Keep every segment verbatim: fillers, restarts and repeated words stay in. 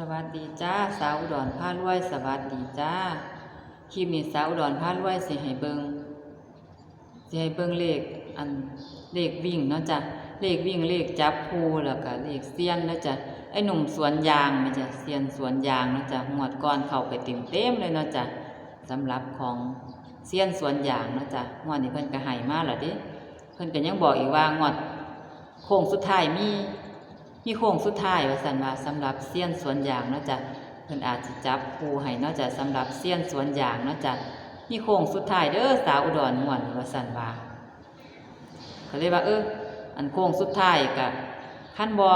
สวัสดีจ้า สาวอุดรพารวย สวัสดีจ้า คลิปนี้สาวอุดรพารวยสิให้เบิ่ง สิให้เบิ่งเลข อัน เลขวิ่งเนาะจ้ะ เลขวิ่ง เลขจับคู่ แล้วก็เลขเซียนเนาะจ้ะ ไอ้หนุ่มสวนยางนะจ้ะ เซียนสวนยางเนาะจ้ะ งวดก่อนเข้าไปเต็มๆเลยเนาะจ้ะ สำหรับของเซียนสวนยางเนาะจ้ะ งวดนี้เพิ่นก็ให้มาแล้วเด้ เพิ่นก็ยังบอกอีกว่างวดโค้งสุดท้ายมี มีโค้งสุดท้ายว่าซั่นว่า สำหรับเซียนสวนยางเนาะจ้ะ เพิ่นอาจสิจับคู่ให้เนาะจ้ะ สำหรับเซียนสวนยางเนาะจ้ะ มีโค้งสุดท้ายเด้อสาวอุดรงวดนี้ว่าซั่นว่า ก็เลยว่า เออ อันโค้งสุดท้ายก็ คันบ่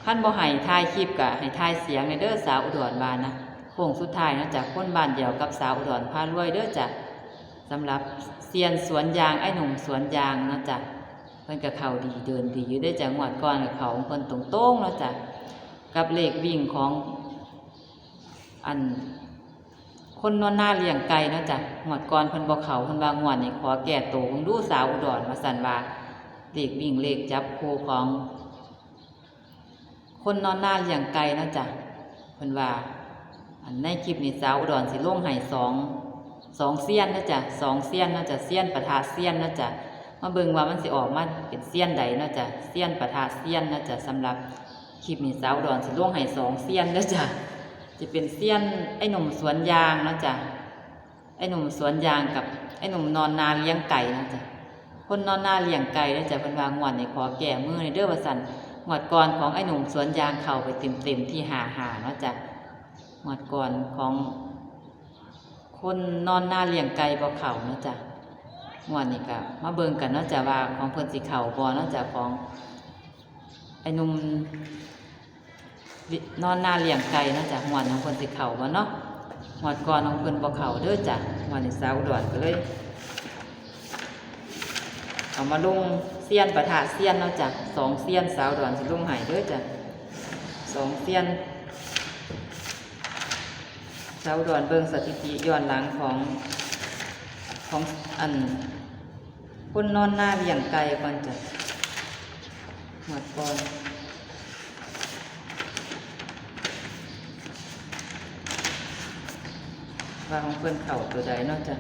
คันบ่ให้ถ่ายคลิปก็ให้ถ่ายเสียงแหน่เด้อสาวอุดรว่านะ โค้งสุดท้ายเนาะจ้ะ คนบ้านเดียวกับสาวอุดรพารวยเด้อจ้ะ สำหรับเซียนสวนยาง ไอ้หนุ่มสวนยางเนาะจ้ะ เพิ่นก็เข้าดีเดินดีอยู่เด้อจ้ะ งวดก่อนก็เข้าของเพิ่นตรงๆเนาะจ้ะ กับเลขวิ่งของ อัน คนนอนนาเลี้ยงไก่เนาะจ้ะ งวดก่อนเพิ่นบ่เข้า เพิ่นว่างวดนี้ขอแก้โตเบิ่งดูสาวอุดรว่าซั่นว่า เลขวิ่งเลขจับคู่ของ คนนอนนาเลี้ยงไก่เนาะจ้ะ เพิ่นว่า อันในคลิปนี้สาวอุดรสิลงให้สอง สองเซียนเนาะจ้ะ สองเซียนเนาะจ้ะ เซียนปะทะเซียนเนาะจ้ะ มาเบิ่งว่ามันสิออกมาเป็นเซียนใดเนาะจ้ะ เซียนปะทะเซียนเนาะจ้ะ สำหรับคลิปนี้สาวอุดรสิลงให้สองเซียนเนาะจ้ะ จะเป็นเซียนไอ้หนุ่มสวนยางเนาะจ้ะ ไอ้หนุ่มสวนยางกับไอ้หนุ่มนอนนาเลี้ยงไก่เนาะจ้ะ คนนอนนาเลี้ยงไก่เนาะจ้ะ เพิ่นว่างวดนี้ขอแก้มือแหน่เด้อว่าซั่น งวดก่อนของไอ้หนุ่มสวนยางเข้าไปเต็มๆที่ห้าห้าเนาะจ้ะ งวดก่อนของคนนอนนาเลี้ยงไก่บ่เข้าเนาะจ้ะ งวดนี้ก็มาเบิ่งกันเนาะจ้ะว่าของเพิ่นสิเข้าบ่เนาะจ้ะ ของไอ้หนุ่ม นอนนาเลี้ยงไก่เนาะจ้ะ งวดของเพิ่นสิเข้าบ่เนาะ งวดก่อนของเพิ่นบ่เข้าเด้อจ้ะ งวดนี้สาวอุดรก็เลย เอามาลงเซียนปะทะเซียนเนาะจ้ะ สองเซียนสาวอุดรสิลงให้เด้อจ้ะ สองเซียน สาวอุดรเบิ่งสถิติย้อนหลังของ ของ อัน คนนอนนาเลี้ยงไก่ก่อนจ้ะ งวดก่อน ว่าของเพิ่นเข้าตัวใดเนาะจ้ะ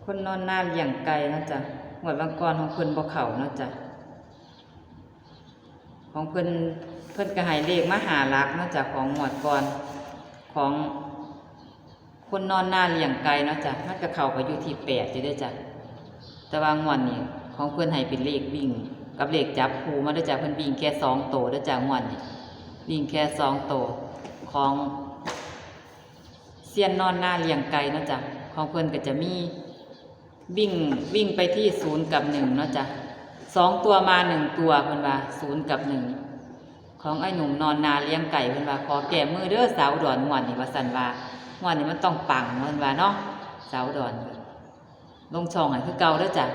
คนนอนนาเลี้ยงไก่เนาะจ้ะ งวดบางก่อนของเพิ่นบ่เข้าเนาะจ้ะ ของเพิ่น เพิ่นก็ให้เลขมาห้าหลักเนาะจ้ะ ของงวดก่อน ของคนนอนนาเลี้ยงไก่เนาะจ้ะ มันก็เข้าไปอยู่ที่แปดอยู่เด้อจ้ะ แต่ว่างวดนี้ของเพิ่นให้เป็นเลขวิ่งกับเลขจับคู่มาเด้อจ้ะ เพิ่นวิ่งแค่สองโตเด้อจ้ะ งวดนี้วิ่งแค่สองโต ของเซียนนอนนาเลี้ยงไก่เนาะจ้ะ ของเพิ่นก็จะมี วิ่ง วิ่งไปที่ศูนย์กับหนึ่งเนาะจ้ะ สองตัวมาหนึ่งตัว เพิ่นว่าศูนย์กับหนึ่ง ของไอ้หนุ่มนอนนาเลี้ยงไก่ เพิ่นว่าขอแก้มือเด้อสาวอุดรงวดนี้ว่าซั่นว่า งวดนี้มันต้องปังเพิ่นว่าเนาะ สาวอุดร ลงช่องให้คือเก่าเด้อจ้ะ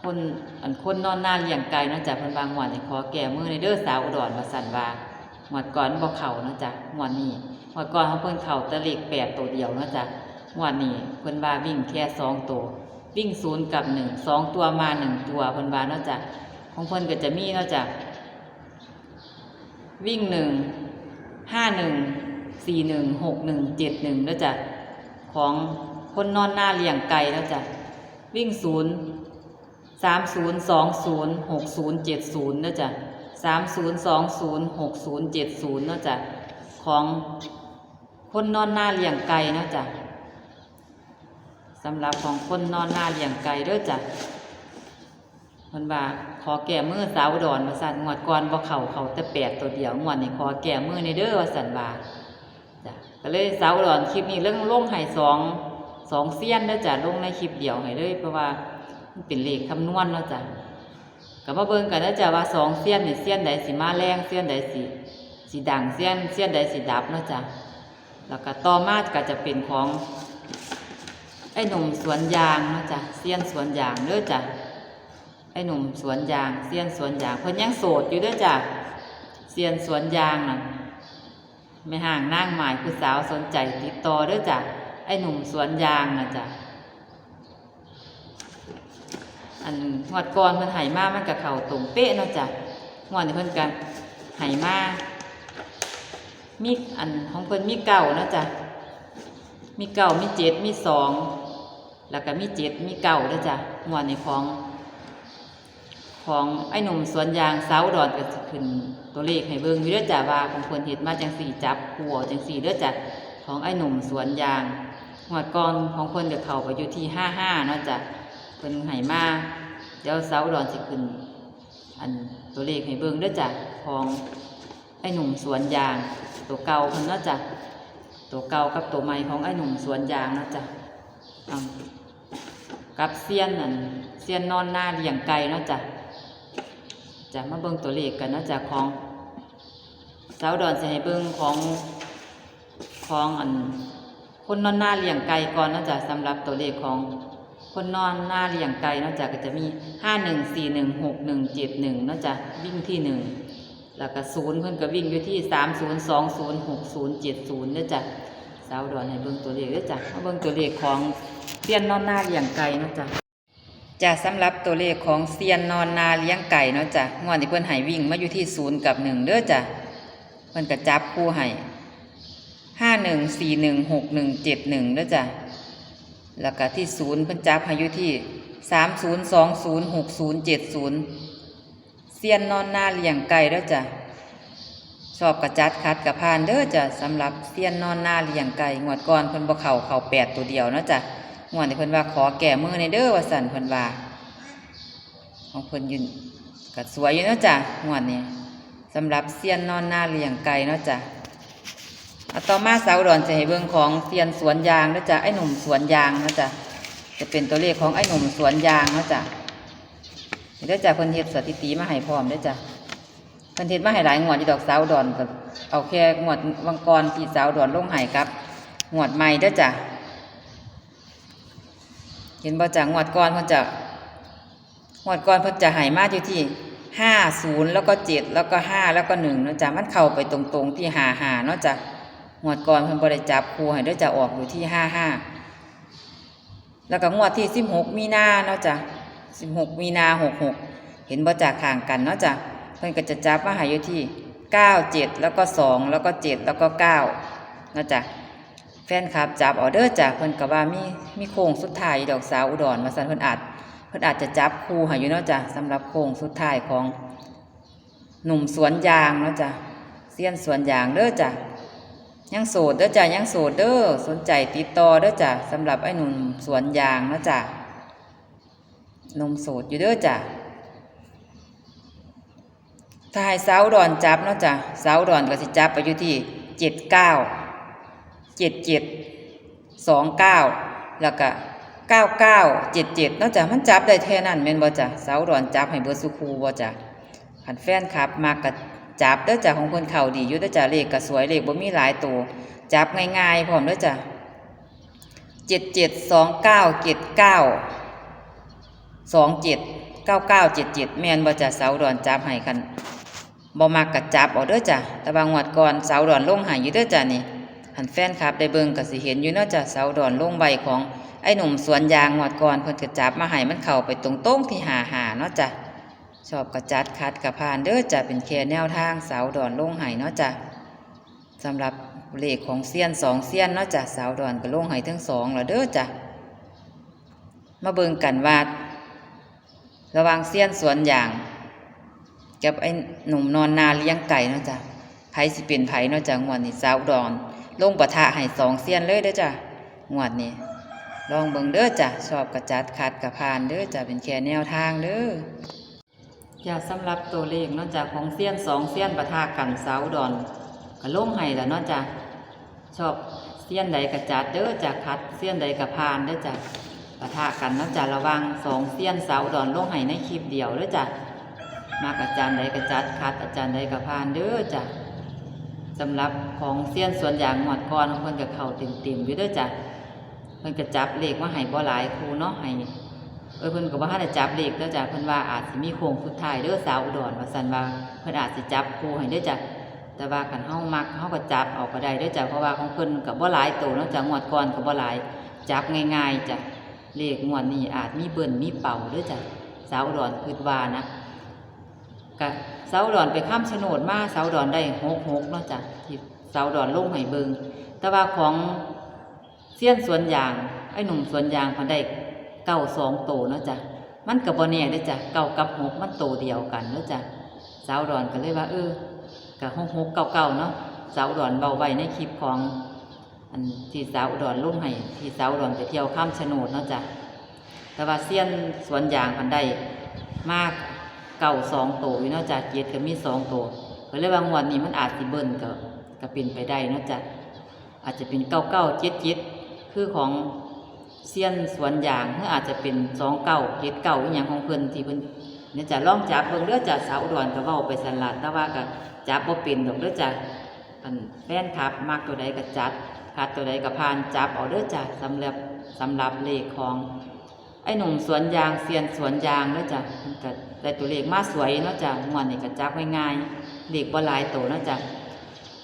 คน อันคนนอนนาเลี้ยงไก่เนาะจ้ะ เพิ่นว่างวดนี้ขอแก้มือแหน่เด้อสาวอุดรว่าซั่นว่า งวดก่อนบ่เข้าเนาะจ้ะ งวดนี้ งวดก่อนของเพิ่นเข้าแต่เลขแปดตัวเดียวเนาะจ้ะ งวดนี้เพิ่นว่าวิ่งแค่สองตัว วิ่งศูนย์กับหนึ่ง สองตัวมาหนึ่งตัว เพิ่นว่าเนาะจ้ะ ของเพิ่นก็จะมีเนาะจ้ะ วิ่งหนึ่ง ห้าหนึ่ง สี่หนึ่ง หกหนึ่ง เจ็ดหนึ่งเนาะจ้ะ ของคนนอนนาเลี้ยงไก่เนาะจ้ะ วิ่งศูนย์ สามศูนย์ สองศูนย์ หกศูนย์ เจ็ดศูนย์เนาะจ้ะ สามศูนย์ สองศูนย์ หกศูนย์ เจ็ดศูนย์เนาะจ้ะ ของคนนอนนาเลี้ยงไก่เนาะจ้ะ สำหรับของคนนอนนาเลี้ยงไก่เด้อจ้ะ เพิ่นว่าขอแก้มือสาวอุดรว่าซั่น งวดก่อนบ่เข้า เข้าแต่แปดตัวเดียว งวดนี้ขอแก้มือแหน่เด้อว่าซั่นว่า จ้ะ ก็เลยสาวอุดรคลิปนี้ลง ลงให้สอง สองเซียนเด้อจ้ะ ลงในคลิปเดียวให้เลย เพราะว่ามันเป็นเลขคำนวณเนาะจ้ะ ก็มาเบิ่งกันเด้อจ้ะว่าสองเซียนนี่ เซียนใดสิมาแรง เซียนใดสิ สิดัง เซียน เซียนใดสิดับเนาะจ้ะ แล้วก็ต่อมาก็จะเป็นของไอ้หนุ่มสวนยางเนาะจ้ะ เซียนสวนยางเด้อจ้ะ ไอ้หนุ่มสวนยาง เซียนสวนยาง เพิ่นยังโสดอยู่เด้อจ้ะ เซียนสวนยางน่ะ แม่ฮ้างนางหมาย ผู้สาวสนใจติดต่อเด้อจ้ะ ไอ้หนุ่มสวนยางน่ะจ้ะ อันงวดก่อนเพิ่นให้มามันก็เข้าตรงเป๊ะเนาะจ้ะ งวดนี้เพิ่นก็ให้มา มีอันของเพิ่นมีเก้าเนาะจ้ะ มีเก้า มีเจ็ด มีสอง แล้วก็มีเจ็ด มีเก้าเด้อจ้ะ งวดนี้ของ ของไอ้หนุ่มสวนยาง สาวอุดรก็สิขึ้นตัวเลขให้เบิ่งอยู่เด้อจ้ะ ว่าของเพิ่นเฮ็ดมาจังซี่ จับคู่เอาจังซี่เด้อจ้ะ ของไอ้หนุ่มสวนยาง งวดก่อนของเพิ่นก็เข้าไปอยู่ที่ห้าห้าเนาะจ้ะ เพิ่นให้มา เดี๋ยวสาวอุดรสิขึ้น อันตัวเลขให้เบิ่งเด้อจ้ะ ของไอ้หนุ่มสวนยาง ตัวเก่าเพิ่นเนาะจ้ะ ตัวเก่ากับตัวใหม่ของไอ้หนุ่มสวนยางเนาะจ้ะ อ่า กับเซียนนั่น เซียนนอนนาเลี้ยงไก่เนาะจ้ะ จ้ะ มาเบิ่งตัวเลขกันเนาะจ้ะ ของสาวอุดรสิให้เบิ่งของ ของอัน คนนอนนาเลี้ยงไก่ก่อนเนาะจ้ะ สำหรับตัวเลขของคนนอนนาเลี้ยงไก่เนาะจ้ะ ก็จะมี ห้าหนึ่ง สี่หนึ่ง หกหนึ่ง เจ็ดหนึ่ง เนาะจ้ะ วิ่งที่หนึ่ง แล้วก็ศูนย์เพิ่นก็วิ่งอยู่ที่ สามศูนย์ สองศูนย์ หกศูนย์ เจ็ดศูนย์ เนาะจ้ะ สาวอุดรให้เบิ่งตัวเลขเด้อจ้ะ มาเบิ่งตัวเลขของเซียนนอนนาเลี้ยงไก่เนาะจ้ะ จ้ะ สำหรับตัวเลขของเซียนนอนนาเลี้ยงไก่เนาะจ้ะ งวดนี้เพิ่นให้วิ่งมาอยู่ที่ศูนย์กับหนึ่งเด้อจ้ะ เพิ่นก็จับคู่ให้ ห้าหนึ่ง สี่หนึ่ง หกหนึ่ง เจ็ดหนึ่ง เด้อจ้ะ แล้วก็ที่ศูนย์เพิ่นจับให้อยู่ที่ สามศูนย์ สองศูนย์ หกศูนย์ เจ็ดศูนย์ เซียนนอนนาเลี้ยงไก่เด้อจ้ะ ชอบกะจัด ขัดกะผ่านเด้อจ้ะ สำหรับเซียนนอนนาเลี้ยงไก่ งวดก่อนเพิ่นบ่เข้า เข้าแปดตัวเดียวเนาะจ้ะ งวดนี้เพิ่นว่าขอแก้มือแหน่เด้อว่าซั่น เพิ่นว่า ของเพิ่นอยู่ ก็สวยอยู่เนาะจ้ะ งวดนี้ สำหรับเซียนนอนนาเลี้ยงไก่เนาะจ้ะ เอาต่อมาสาวอุดรจะให้เบิ่งของเซียนสวนยางเนาะจ้ะ ไอ้หนุ่มสวนยางเนาะจ้ะ จะเป็นตัวเลขของไอ้หนุ่มสวนยางเนาะจ้ะ นี่เด้อจ้ะ เพิ่นเฮ็ดสถิติมาให้พร้อมเด้อจ้ะ เพิ่นเฮ็ดมาให้หลายงวดอยู่ดอก สาวอุดร ก็เอาแค่งวดวังก่อนที่สาวอุดรลงให้กับงวดใหม่เด้อจ้ะ เห็นบ่จ้ะ งวดก่อนเพิ่นจะ งวดก่อนเพิ่นจะให้มาอยู่ที่ ห้าศูนย์ แล้วก็ เจ็ด แล้วก็ ห้า แล้วก็ หนึ่ง เนาะจ้ะ มันเข้าไปตรงๆที่ ห้าห้า เนาะจ้ะ งวดก่อนเพิ่นบ่ได้จับคู่ให้เด้อจ้ะ ออกอยู่ที่ ห้าห้า แล้วก็งวดที่ สิบหก มีนาเนาะจ้ะ สิบหก มีนา หกหก เห็นบ่จ้ะ ข้างกันเนาะจ้ะ เพิ่นก็จะจับมาให้อยู่ที่ เก้าเจ็ด แล้วก็ สอง แล้วก็ เจ็ด แล้วก็ เก้า เนาะจ้ะ แฟนคลับจับเอาเด้อจ้ะ เพิ่นก็ว่ามี มีโค้งสุดท้ายอยู่ดอก สาวอุดรว่าซั่น เพิ่นอาจ เพิ่นอาจจะจับคู่ให้อยู่เนาะจ้ะ สำหรับโค้งสุดท้ายของหนุ่มสวนยางเนาะจ้ะ เซียนสวนยางเด้อจ้ะ ยังโสดเด้อจ้ะ ยังโสดเด้อ สนใจติดต่อเด้อจ้ะ สำหรับไอ้หนุ่มสวนยางเนาะจ้ะ หนุ่มโสดอยู่เด้อจ้ะ ถ้าให้สาวอุดรจับเนาะจ้ะ สาวอุดรก็สิจับไปอยู่ที่ เจ็ดเก้า เจ็ดเจ็ด สองเก้า แล้วก็ เก้าเก้า เจ็ดเจ็ด เนาะจ้ะ มันจับได้แค่นั้นแม่นบ่จ้ะ สาวอุดรจับให้เบิดซุคู่บ่จ้ะ คันแฟนคลับมักก็จับเด้อจ้ะ ของเพิ่นเข้าดีอยู่เด้อจ้ะ เลขก็สวย เลขบ่มีหลายตัว จับง่ายๆพร้อมเด้อจ้ะ เจ็ดเจ็ด สองเก้า เจ็ดเก้า สองเจ็ด เก้าเก้า เจ็ดเจ็ด แม่นบ่จ้ะ สาวอุดรจับให้ คันบ่มักก็จับเอาเด้อจ้ะ แต่ว่างวดก่อนสาวอุดรลงให้อยู่เด้อจ้ะนี่ คันแฟนคลับได้เบิ่งก็สิเห็นอยู่เนาะจ้ะ สาวอุดรลงไว้ของไอ้หนุ่มสวนยาง งวดก่อนเพิ่นก็จับมาให้ มันเข้าไปตรงๆที่ ห้าห้า เนาะจ้ะ ชอบก็จัด ขัดก็ผ่านเด้อจ้ะ เป็นแค่แนวทาง สาวอุดรลงให้เนาะจ้ะ สำหรับเลขของเซียนสองเซียนเนาะจ้ะ สาวอุดรก็ลงให้ทั้งสองแล้วเด้อจ้ะ มาเบิ่งกันว่า ระหว่างเซียนสวนยาง กับไอ้หนุ่มนอนนาเลี้ยงไก่เนาะจ้ะ ไผสิเป็นไผเนาะจ้ะ งวดนี้สาวอุดรลงปะทะให้สองเซียนเลยเด้อจ้ะ งวดนี้ ลองเบิ่งเด้อจ้ะ ชอบก็จัด ขัดก็ผ่านเด้อจ้ะ เป็นแค่แนวทางเด้อ จ้ะ สำหรับตัวเลขเนาะจ้ะ ของเซียนสองเซียนปะทะกัน สาวอุดรก็ลงให้แล้วเนาะจ้ะ ชอบเซียนใดก็จัดเด้อจ้ะ ขัดเซียนใดก็ผ่านเด้อจ้ะ ปะทะกันเนาะจ้ะ ระหว่างสองเซียน สาวอุดรลงให้ในคลิปเดียวเด้อจ้ะ มักอาจารย์ใดก็จัด ขัดอาจารย์ใดก็ผ่านเด้อจ้ะ สำหรับของเซียนสวนยางงวดก่อนของเพิ่นก็เข้าเต็มๆอยู่เด้อจ้ะ เพิ่นก็จับเลขมาให้บ่หลายคู่เนาะ ให้ เออ เพิ่นก็บ่ทันได้จับเลขเด้อจ้ะ เพิ่นว่าอาจสิมีโค้งสุดท้ายเด้อ สาวอุดรว่าซั่น ว่าเพิ่นอาจสิจับคู่ให้เด้อจ้ะ แต่ว่าคันเฮามักเฮาก็จับเอาก็ได้เด้อจ้ะ เพราะว่าของเพิ่นก็บ่หลายโตเนาะจ้ะ งวดก่อนก็บ่หลาย จับง่ายๆจ้ะ เลขงวดนี้อาจมีเบิ้ลมีเป๋าเด้อจ้ะ สาวอุดรคิดว่านะ กะสาวอุดรไปคำชะโนดมา สาวอุดรได้หกหกเนาะจ้ะ ที่สาวอุดรลงให้เบิ่ง แต่ว่าของเซียนสวนยาง ไอ้หนุ่มสวนยางเพิ่นได้เก้าสองโตเนาะจ้ะ มันก็บ่แน่เด้อจ้ะ เก้ากับหกมันโตเดียวกันเนาะจ้ะ สาวอุดรก็เลยว่า เออ ก็หกหกเก้าเก้าเนาะ สาวอุดรเว้าไว้ในคลิปของ อันที่สาวอุดรลงให้ ที่สาวอุดรไปเที่ยวคำชะโนดเนาะจ้ะ แต่ว่าเซียนสวนยางเพิ่นได้มาเก้าสองโตอยู่เนาะจ้ะ เจ็ดก็มีสองโต ก็เลยว่างวดนี้มันอาจสิเบิ้ลก็ ก็เป็นไปได้เนาะจ้ะ อาจจะเป็นเก้าเก้าเจ็ดเจ็ด คือของเซียนสวนยาง หรืออาจจะเป็นสองเก้าเจ็ดเก้า อีหยังของเพิ่นที่เพิ่น เนี่ยจ้ะ ลองจับเบิ่งเด้อจ้ะ สาวอุดรก็เว้าไปซั่นล่ะ แต่ว่าก็จับบ่เป็นดอกเด้อจ้ะ อันแฟนคลับมักตัวใดก็จัด ขัดตัวใดก็ผ่าน จับเอาเด้อจ้ะ สำหรับ สำหรับเลขของไอ้หนุ่มสวนยาง เซียนสวนยางเด้อจ้ะ มันก็ได้ตัวเลขมาสวยเนาะจ้ะ งวดนี้ก็จับง่ายๆ เลขบ่หลายโตเนาะจ้ะ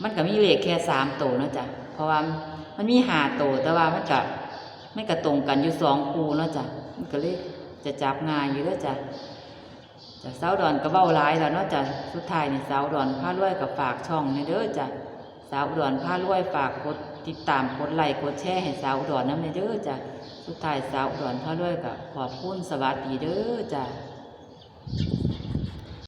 มันก็มีเลขแค่สามโตเนาะจ้ะ เพราะว่ามันมีห้าโต แต่ว่ามันก็ มันก็ตรงกันอยู่สองคู่เนาะจ้ะ มันก็เลยจะจับง่ายอยู่เด้อจ้ะ จ้ะ สาวอุดรก็เว้าหลายแล้วเนาะจ้ะ สุดท้ายนี่สาวอุดรพารวยก็ฝากช่องแหน่เด้อจ้ะ สาวอุดรพารวยฝากกดติดตาม กดไลค์ กดแชร์ให้สาวอุดรนำแหน่เด้อจ้ะ สุดท้ายสาวอุดรพารวยก็ขอบคุณ สวัสดีเด้อจ้ะ